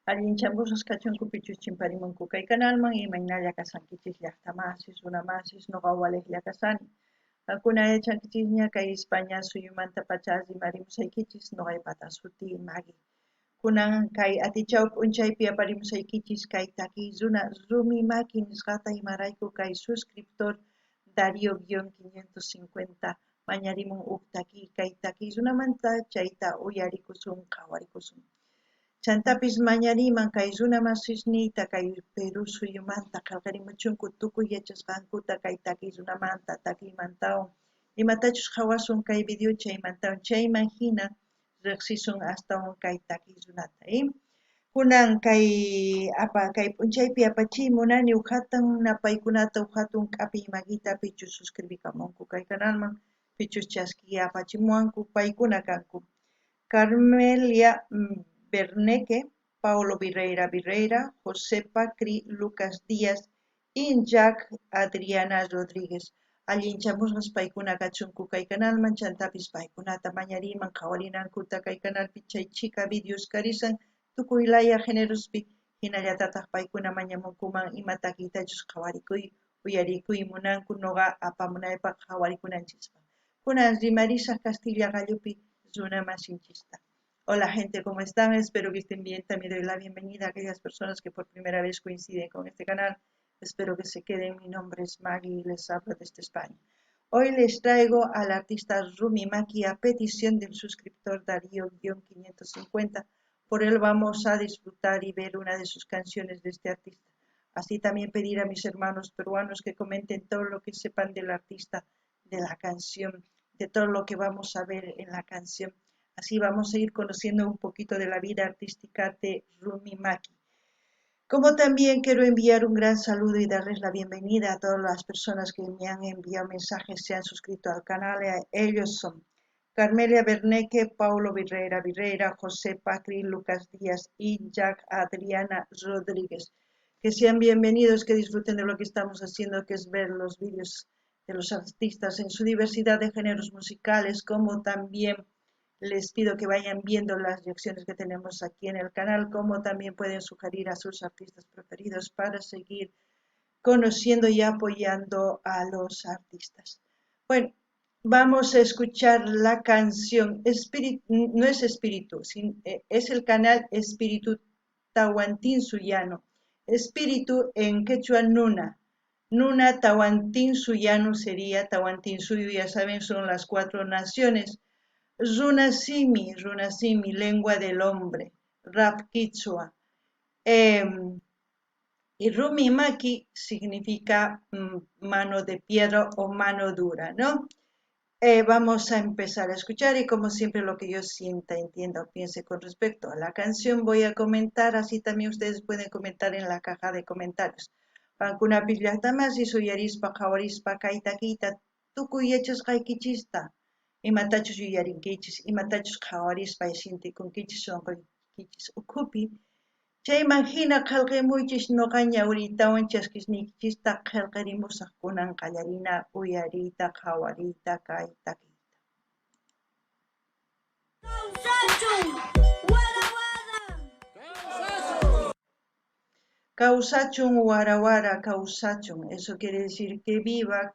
Allinchamusqas kachunku pichus chimparimunku kay kanalman, imaynalla kashankichis llaqtamasis, runamasis, noqa walejlla kashani. Qankuna yachankichisña kay España suyumanta pacha rimarimusaykichis, noqaypata sutiy Maggie. Kunan kay atichaw p'unchaypi aparimusaykichis kay takiy runa Rumi Maki nisqata, imarayku kay suscriptor Darío-550 mañarimun uj takiy kay takiy runamanta, chayta uyarikusun, qhawarikusun. Chantapis mañariman kay runa masisniyta kay Perú suyumanta qhelqarimuchunku tukuy yachasqankuta kay takiy runamanta, takiymantawan, imatachus qhawasun kay video chaymantawan, chayman hina riqsisun astawan kay takiy runata. Kunan kay apa kay p'unchaypi apachiy munani uj hatun napaykunata, uj hatun k'apiy maquita pichus suscribikamunku kay kanalman, pichus chaskiy apachimuwanku, paykuna kanku Carmelia Berneque, Paulo Virreira Virreira, José Pacri, Lucas Díaz y Jack Adriana Rodríguez. Allinchamusqas paykuna kachunku kay kanalman, chantapis paykunata mañariman qhawarinankuta kay kanalpi chay chhika videos karisan tukuy laya génerospi, hinallatataq paykuna mañamunkuman ima takiytachus qhawarikuy, uyarikuy munanku noqa apamunaypaq qhawarikunanchispaq. Kunan rimarisaq Castilla qallupi runa masinchista. Hola gente, ¿cómo están? Espero que estén bien. También doy la bienvenida a aquellas personas que por primera vez coinciden con este canal. Espero que se queden. Mi nombre es Maggie y les hablo desde España. Hoy les traigo al artista Rumi Maki a petición del suscriptor Darío-550. Por él vamos a disfrutar y ver una de sus canciones de este artista. Así también pedir a mis hermanos peruanos que comenten todo lo que sepan del artista, de la canción, de todo lo que vamos a ver en la canción. Así vamos a ir conociendo un poquito de la vida artística de Rumi Maki. Como también quiero enviar un gran saludo y darles la bienvenida a todas las personas que me han enviado mensajes, se han suscrito al canal. Ellos son Carmelia Berneque, Paulo Virreira Virreira, José Pacri, Lucas Díaz y Jack Adriana Rodríguez. Que sean bienvenidos, que disfruten de lo que estamos haciendo, que es ver los vídeos de los artistas en su diversidad de géneros musicales, como también les pido que vayan viendo las reacciones que tenemos aquí en el canal, como también pueden sugerir a sus artistas preferidos para seguir conociendo y apoyando a los artistas. Bueno, vamos a escuchar la canción Espíritu, no es Espíritu, es el canal Espíritu Tahuantinsuyano. Espíritu en quechua Nuna. Nuna Tahuantinsuyano sería Tahuantinsuyo, ya saben, son las 4 naciones. Runasimi, Runasimi, lengua del hombre, rap quichua. Y Rumi Maki significa mano de piedra o mano dura, ¿no? Vamos a empezar a escuchar y como siempre lo que yo sienta, entienda o piense con respecto a la canción voy a comentar, así también ustedes pueden comentar en la caja de comentarios. Qankunapis llaqtamasi suyarispa qhawarispa kay takiyta tukuy yachasqaykichista, imatachus yuyarinkichis, imatachus qhawarispa sintikunkichis sunquykichis ukhupi, chayman hina qhelqimuychis noqa ñawriytawan chaskisniykichista qhelqirimusaq kunan qallarina uyariyta qhawariyta kay takiyta. Kawsachun wara wara, kawsachun. Eso quiere decir que viva,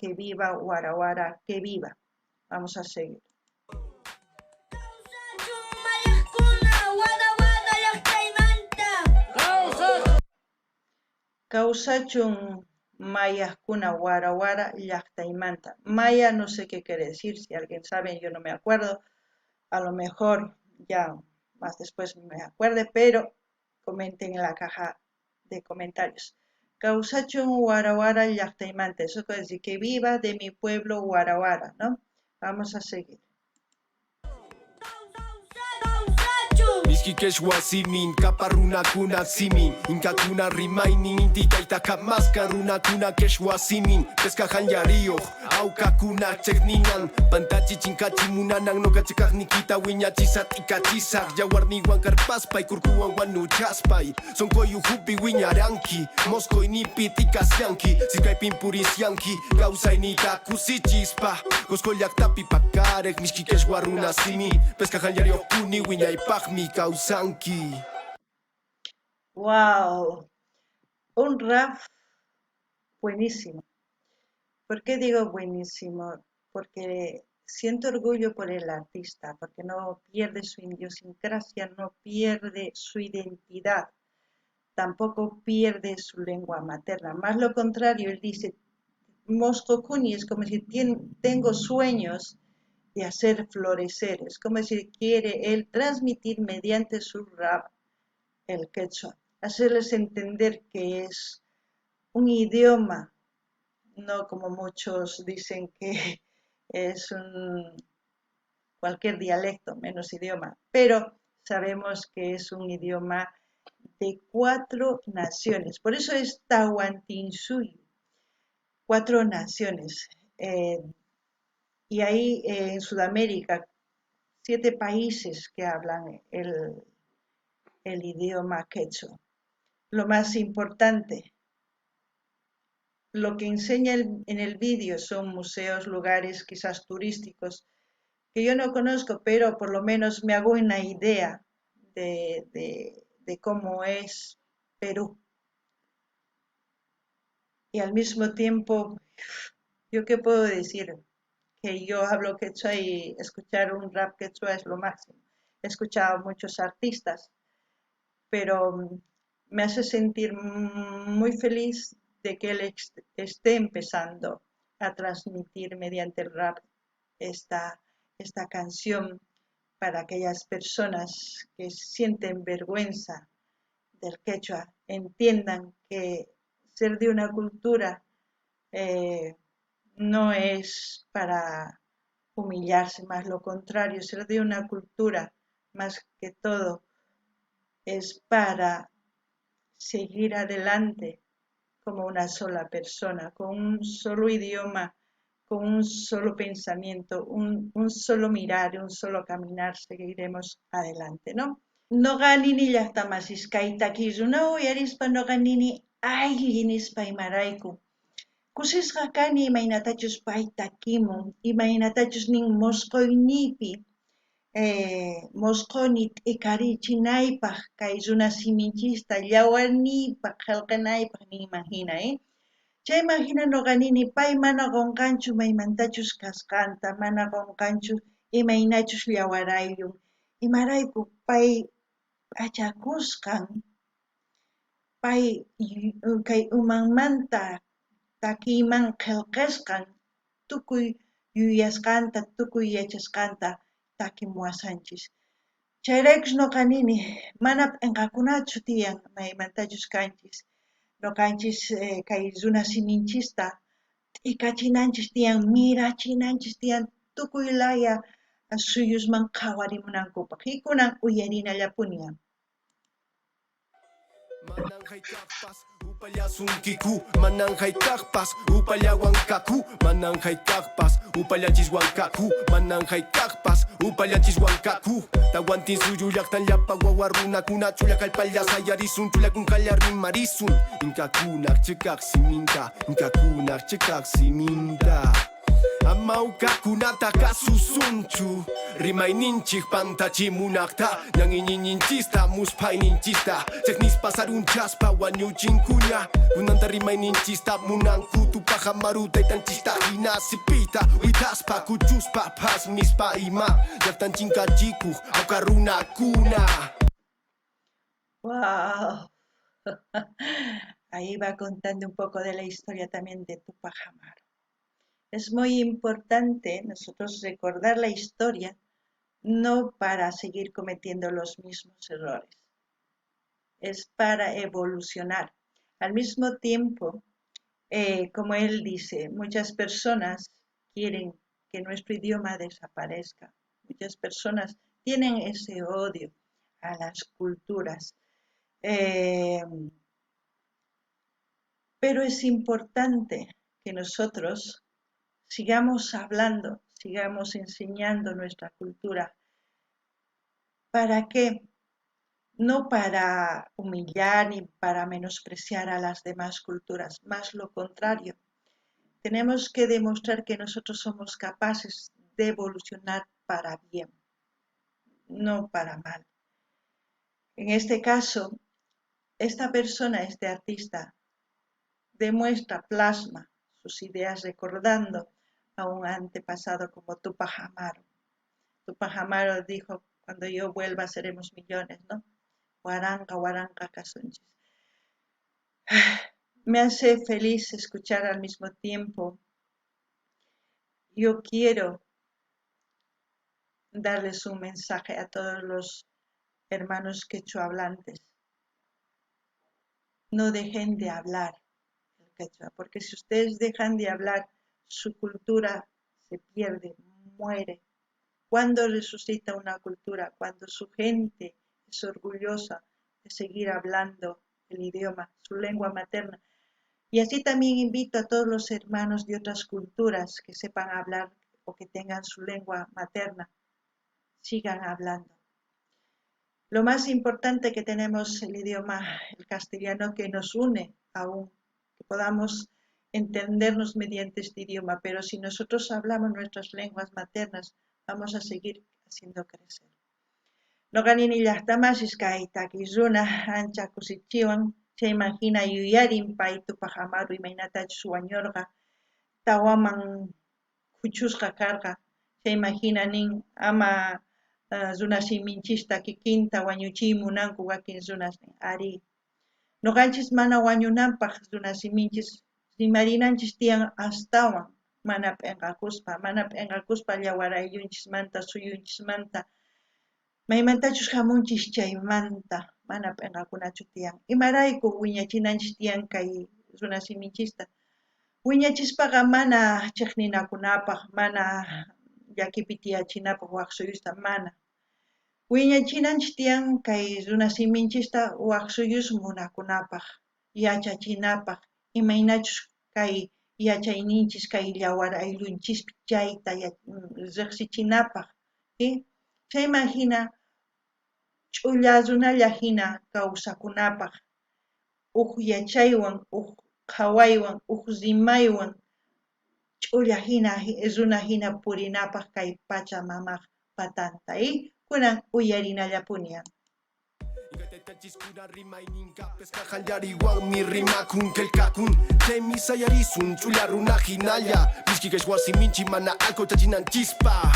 wara wara, que viva. Vamos a seguir. Kawsachun mayajkuna wara wara llaqtaymanta. Maya no sé qué quiere decir, si alguien sabe, yo no me acuerdo. A lo mejor ya más después me acuerde, pero comenten en la caja de comentarios. Kawsachun wara wara llaqtaymanta. Eso quiere decir que viva de mi pueblo wara wara, ¿no? Vamos a seguir. Miski quechua simin, kapa runakuna simin, inkakuna rimaynin, inti tayta kamasqa runakuna quechua simin, pesca hanyario, aukakuna chekninan, pantachi chinkachi munanan, noka chekaqnikita wiñachisa t'ikachisaq, yawarniwan karpaspay, kurkuwan wanuchaspay, sonqoy ukhupi wiñaranki, mosqoynipi t'ikasyanki, sirkaypin purisyanki, kawsayniyta kusichispa, Cusco llaqtapi paqarej, miski quechua runa simi, pesca hanyariojpuni wiñaypaqmi kawsanki. ¡Wow! Un rap buenísimo. ¿Por qué digo buenísimo? Porque siento orgullo por el artista, porque no pierde su idiosincrasia, no pierde su identidad, tampoco pierde su lengua materna. Más lo contrario, él dice, Moscokuni es como decir, tengo sueños de hacer florecer. Es como decir, quiere él transmitir mediante su rap el quechua, hacerles entender que es un idioma, no como muchos dicen que es un, cualquier dialecto, menos idioma, pero sabemos que es un idioma de 4 naciones. Por eso es Tahuantinsuyo, 4 naciones. Y ahí en Sudamérica, 7 países que hablan el idioma quechua. Lo más importante, lo que enseña en el vídeo son museos, lugares quizás turísticos que yo no conozco, pero por lo menos me hago una idea de cómo es Perú. Y al mismo tiempo, ¿yo qué puedo decir? Que yo hablo quechua y escuchar un rap quechua es lo máximo. He escuchado a muchos artistas, pero me hace sentir muy feliz de que él esté empezando a transmitir mediante el rap esta canción para aquellas personas que sienten vergüenza del quechua, entiendan que ser de una cultura no es para humillarse, más lo contrario, ser de una cultura más que todo es para seguir adelante como una sola persona, con un solo idioma, con un solo pensamiento, un solo mirar, un solo caminar, seguiremos adelante, ¿no? Noqa nini llaqtamasis kay takiy runa uyarispa noqa nini aylli nispa imarayku. Kusisqa kani imaynatachus pay takimun, imaynatachus nin mosqoyniypi mosqoni t'ikarichinaypaq kay runa siminchista llawarniypaq qhelqanaypaq ninman hina? Chayman hina noqa nini pay mana qonqanchu maymantachus kasqanta, mana qonqanchu imaynachus llawarayllun, imarayku pay p'achakusqan, pay kay umanmanta takiyman qhelqasqan, tukuy yuyasqanta, tukuy yachasqanta takimuwasanchis. Chayraykus noqa nini, mana p'enqakunachu tiyan maymantachus kanchis. Noqanchis kay runa siminchista t'ikachinanchis tiyan, mirachinanchis tiyan, tukuy laya suyusman qhawarimunankupaq. Y kunan uyarinallapuniya. Manan hayk'aqpas upallasunkiku, manan hayk'aqpas upallawankaku, manan hayk'aqpas upallanchiswankaku, manan hayk'aqpas upallanchiswankaku. Tahuantinsuyu llaqtan llapa wawa runakuna ch'ulla kallpalla sayarisun, ch'ulla kunkalla rimarisun. Inkakunaq chiqaq siminta, inkakunaq chiqaq siminta. Amawkakunata kasusunchu, rimayninchik pantachimunaqta, ñan'iñiñinchista, musphayninchista, chaqnispa sarunchaspa wañuchinkuña, kunanta rimayninchista munanku Tupac Amaru taytanchista hina sipita, witaspa, kuchuspa, phasmispa ima, llaqtanchinkachikuq awqa runakuna. Guau. Ahí va contando un poco de la historia también de Tupac Amaru. Es muy importante nosotros recordar la historia, no para seguir cometiendo los mismos errores, es para evolucionar. Al mismo tiempo, como él dice, muchas personas quieren que nuestro idioma desaparezca. Muchas personas tienen ese odio a las culturas. Pero es importante que nosotros sigamos hablando, sigamos enseñando nuestra cultura. ¿Para qué? No para humillar ni para menospreciar a las demás culturas, más lo contrario. Tenemos que demostrar que nosotros somos capaces de evolucionar para bien, no para mal. En este caso, Esta persona, este artista, demuestra, plasma sus ideas recordando a un antepasado como Tupac Amaru. Tupac Amaru dijo, cuando yo vuelva seremos millones, ¿no? Waranqa, waranqa kasunchis. Me hace feliz escuchar al mismo tiempo. Yo quiero darles un mensaje a todos los hermanos quechua hablantes. No dejen de hablar el quechua, porque si ustedes dejan de hablar, su cultura se pierde, muere. ¿Cuándo resucita una cultura? Cuando su gente es orgullosa de seguir hablando el idioma, su lengua materna. Y así también invito a todos los hermanos de otras culturas que sepan hablar o que tengan su lengua materna, sigan hablando. Lo más importante que tenemos el idioma, el castellano, que nos une aún, que podamos entendernos mediante este idioma, pero si nosotros hablamos nuestras lenguas maternas, vamos a seguir haciendo crecer. Noqa nini llaqtamasis kay takiy runa ancha kusichiwan, chayman hina yuyarin pay Tupac Amaru imaynatachus wañurqa, tawaman khuchusqa karqa, chayman hina nin ama runa siminchista kikinta wañuchiy munanku wakin runas nin, arí. Noqanchis mana wañunanpaq runa siminchis rimarinanchis tiyan astawan mana p'enqakuspa, mana p'enqakuspa yawar ayllunchismanta, suyunchismanta, maymantachus hamunchis chaymanta mana p'enqakunachu tiyan. Imarayku wiñachinanchis tiyan kay runa siminchista? Wiñachispaqa mana chiqninakunapaq, mana llakipi tiyachinapaq wak suyusta, mana. Wiñachinanchis tiyan kay runa siminchista wak suyus munakunapaq, yachachinapaq, imaynachus kay yachayninchis kay yawar ayllunchispi chayta riqsichinapaq, Chayman hina ch'ulla runalla hina kawsakunapaq, uj yachaywan, uj qhawaywan, uj rimaywan, ch'ulla hina runa hina purinapaq kay pacha mamaq patanta, Kunan uyarinallapuni. Taytanchiskuna rimayninqa pesca qallariwanmi rimakun qillqakun chaymi sayarisun ch'ulla runa hinalla miski qhechua siminchik mana alcohol chachinanchispaq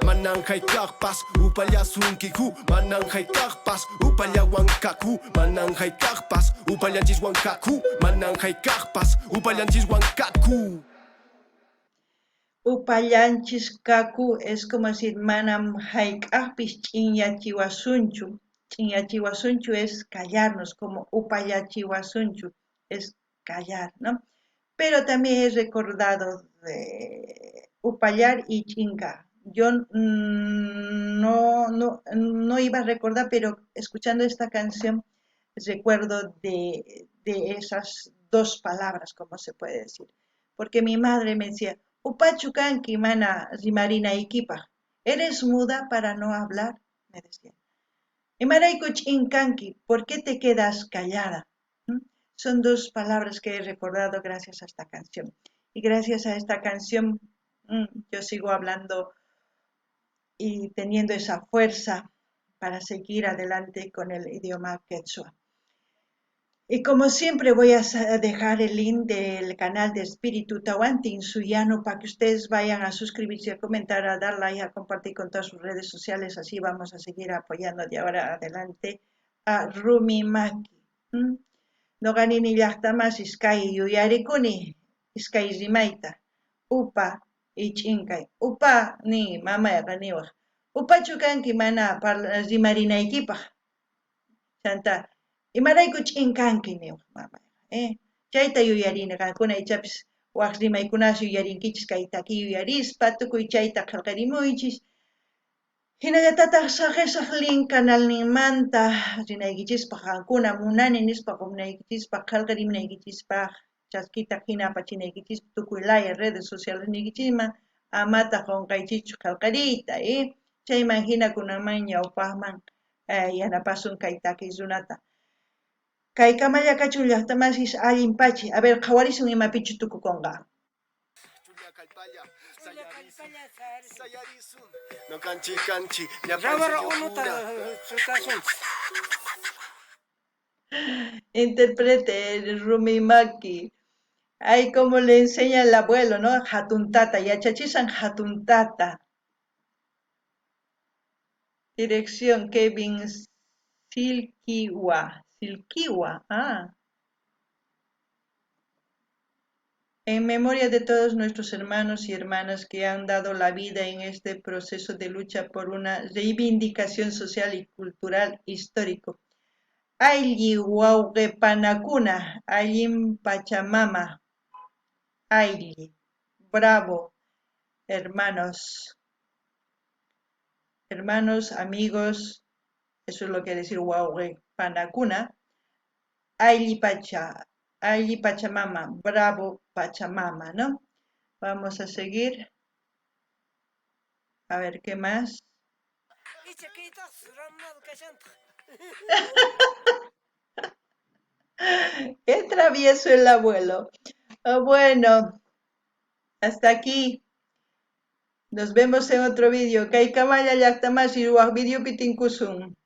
manan hayk'aqpas upallasunkiku manan hayk'aqpas upallawan kaku manan hayk'aqpas upallanchiswan kaku manan hayk'aqpas upallanchiswan kaku. Upallanchis kaku es como decir manam hayk'aqpis ch'inyachiwasunchu. Ch'inyachiwasunchu es callarnos, como upallachiwasunchu es callar, ¿no? Pero también he recordado de upallar y chinga. Yo no iba a recordar, pero escuchando esta canción recuerdo de esas dos palabras, como se puede decir. Porque mi madre me decía, upachu kanki mana rimarinaykipaq, ¿eres muda para no hablar? Me decía. Imarayku ch'in kanki, ¿por qué te quedas callada? Son dos palabras que he recordado gracias a esta canción. Y gracias a esta canción yo sigo hablando y teniendo esa fuerza para seguir adelante con el idioma quechua. Y como siempre voy a dejar el link del canal de Espíritu Tahuantinsuyano para que ustedes vayan a suscribirse, a comentar, a dar like, a compartir con todas sus redes sociales. Así vamos a seguir apoyando de ahora adelante a Rumi Maki. Noqa nini llaqtamasis kay yuyarikuni iskay rimayta, upa y ch'inkay. Upa ni mamayqa niwaq, upachu kanki mana rimarinaykipaq. Chanta, imarayku ch'in kanki niwaq mamayqa, Chayta yuyarini qankuna ichapis wak rimaykunas yuyarinkichis kay taki yuyarispa, tukuy chayta qillqarimuychis. Hinallatataq saqisaq link canalninmanta rinaykichispaq qankuna munani nispa qumunaykichispaq qillqarimunaykichispaq chaskita hina apachinaykichispaq tukuy laya redes sociales niykichisman amataq qunqaychischu qillqariyta, Chayman hina kunanman ñawpaqman yanapasun kay takiy runata. Kay kamalla kachun llaqtamasis allin pachi. A ver, qhawarisun imapichu tukukunqa. Noqanchik kanchik. Interprete Rumimaki. Ay, como le enseña el abuelo, ¿no? Jatuntata, yachachisan jatuntata. Dirección Kevin Silkiwa. Silkiwa, ah. En memoria de todos nuestros hermanos y hermanas que han dado la vida en este proceso de lucha por una reivindicación social y cultural histórico. Aylli wawqipanakuna, allin Pachamama, Aylli, bravo, hermanos, hermanos, amigos, eso es lo que decir wawqipanakuna, Aylli Pacha, Aylli Pachamama, bravo Pachamama, ¿no? Vamos a seguir. A ver, ¿qué más? Qué travieso el abuelo. Oh, bueno, hasta aquí. Nos vemos en otro vídeo. Kay kamalla llaqtamasi waj videopi tinkusun.